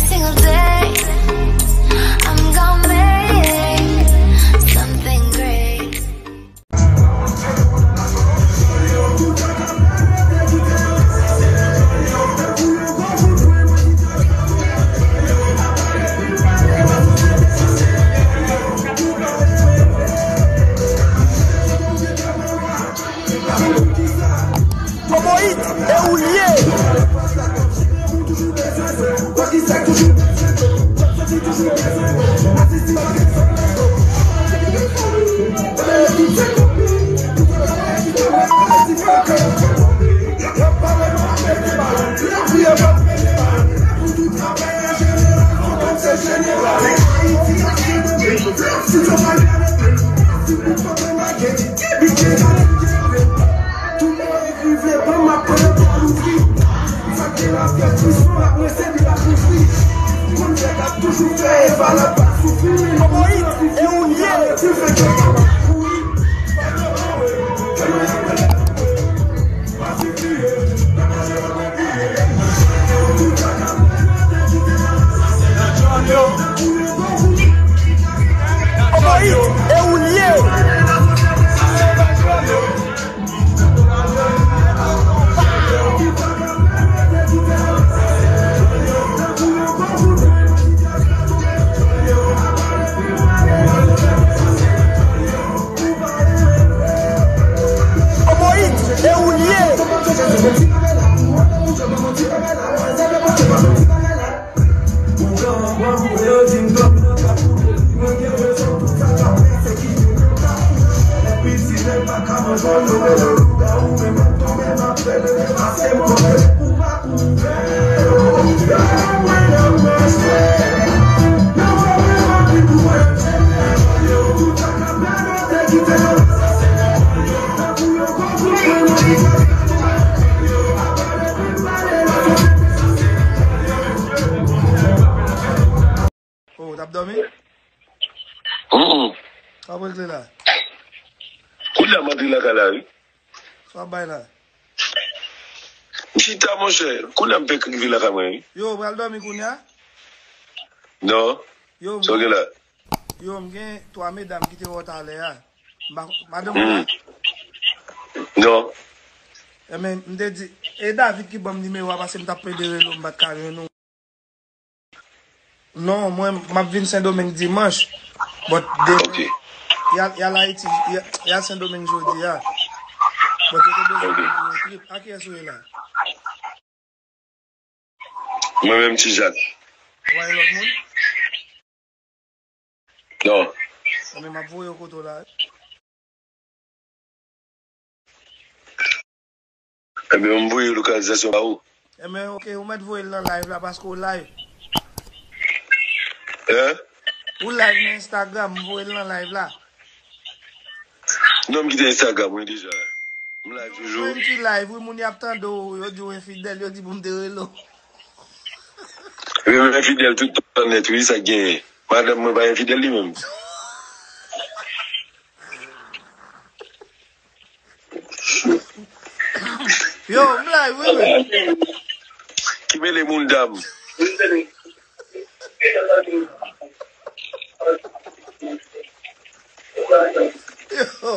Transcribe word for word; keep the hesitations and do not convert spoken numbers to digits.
Single day, I'm gonna make something great. Komoyit, e ou l ye? Komoyit, e ou l ye? Komoyit, e ou l ye? Komoyit, e ou l ye? Oh, w t ap dòmi? Mm. Sa w ap regle la? Kounye a m antre lakay la, wi. Sa w ap bay la? M chita, monchè. Kounye a m fèk rive lakay mwen, wi. Yo, w pral dòmi kounye a? Non. Yo, sa w gen la? Yo, m gen twa medam ki te wè w talè a. M pa, madanm ou la? Non. Enben, m te di, e David ki ban m nimewo a, paske m t ap pede rele w, m pa t ka jwenn ou. Non, mwen, m ap vin Sendomeng dimanch. But demen, y al, y al Ayiti, y al, y al Sendomeng jodi a. But yo te bezwen mwen pou yon trip. A kiyès ou ye la? Mwen menm, Ti Jak. Ou pa gen lòt moun? Non. Enben, m ap voye yo kote w la. Enben, m voye lokalizasyon ba ou. Enben, oke, ou mèt voye l nan live la, paske ou live. Hein? Ou live nan Instagram, m voye l nan live la. Non, m kite Instagram, wi, deja. M live toujou. Ou menm ki live, wi, moun y ap tande w, yo di w enfidèl, yo di pou m te rele w. Yo enfidèl tout tan nèt, wi, sa k genyen. Madanm mwen pa enfidèl li menm. Yo, m live, wi, wi. Ki mele moun dam. Yo.